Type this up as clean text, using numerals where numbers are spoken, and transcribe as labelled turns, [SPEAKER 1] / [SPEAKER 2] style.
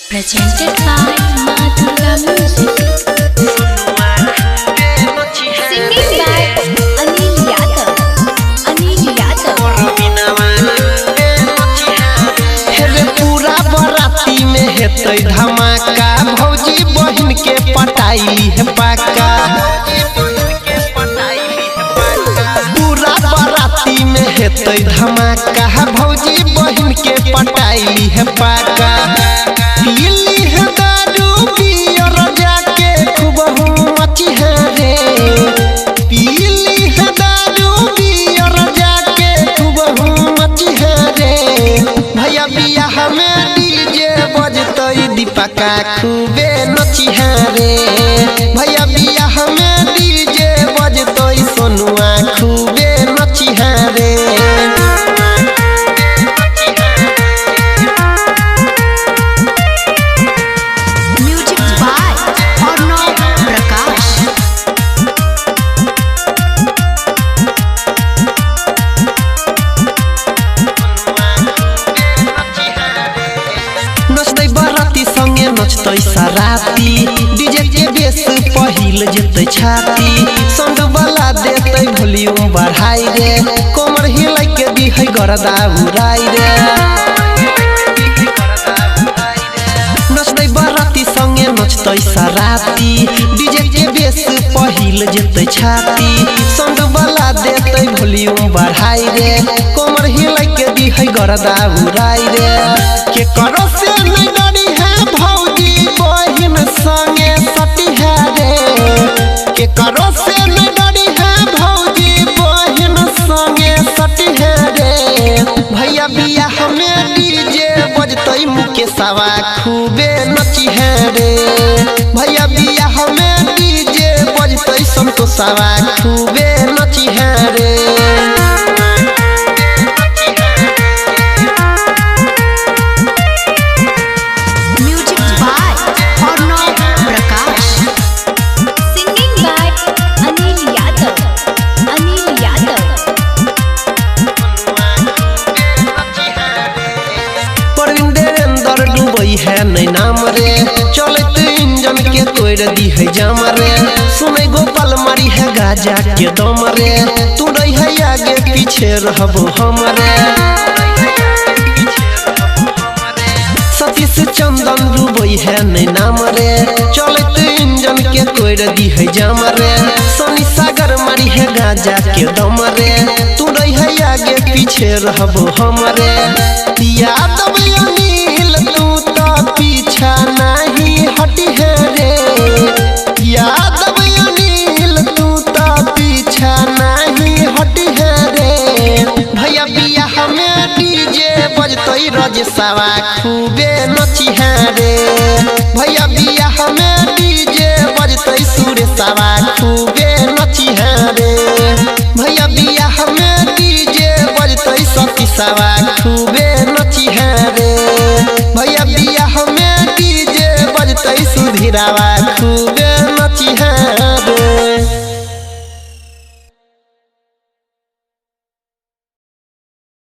[SPEAKER 1] Presented by Ma Durga Music. Singing by Anil Yadav. Anil Yadav.
[SPEAKER 2] हेरे पूरा बराती में हेतै धमाका, भौजी बहिन के पटाई है पाका। पूरा बराती में हेतै धमाका, भौजी बहिन के पटाई है पाका। पीली है दारू बियर जाके खूब मची है रे। पीली है दारू बियर जाके खूब मची है रे। भैया बियाह में डीजे बजतै दीपका खूबे नची है रे। भैया बियाह में डीजे बजतै सोनुआ खूबे नची है रे।
[SPEAKER 1] Music by Arnav Prakash.
[SPEAKER 2] नचतै बराती संगे नचतै सराती, डीजे के बेस पहिल जेतै छाती। संग वाला देतै वॉल्यूम बढ़ाई रे, कमर हिलाई के दिहै गरदा उड़ाई रे। नचतै बराती संगे नचतै सराती, डीजे के बेस पहिल जेतै छाती। संग वाला देतै वॉल्यूम बढ़ाई रे, कमर हिलाई के दिहै गरदा उड़ाई रे। के करो से नहीं डरी है भौजी बहिन संगे सटी है रे। के करो से नहीं डरी है भौजी बहिन संगे सटी है रे। भैया बियाह में डीजे बजतै मुकेशवा खूबे नची है रे। भैया बियाह में डीजे बजतै संतोषवा खूबे नची है रे।
[SPEAKER 1] Music by Arnav Prakash. Singing by Anil Yadav. Anil Yadav.
[SPEAKER 2] Praveen Devendra डूबै है नै नाम रे, चलैत इंजन के तोड़ दी है जाम रे। सुनै गोपाल मारी है गाजा के दम रे, तू रही है आगे पीछे रहबो हम रे। सतीश चंदन डूबै है नै नाम रे, चलैत इंजन के तोड़ दी है जाम रे। सोनी सागर मारी है गाजा के दम रे, तू रही है आगे पीछे रहबो हम रे। यादव अनिल तू तो पीछा नहीं हटी है रे। यादव अनिल तू तो पीछा नहीं हटी है रे। भैया बियाह में डीजे बजतै रजसवा खूबे नची है रे। भैया बियाह में डीजे बजतै सुरेशवा खूबे नची है रे। भैया बियाह में डीजे बजतै सतीशवा खूबे नची है रे। भैया बियाह में डीजे बजतै सुधीरावा।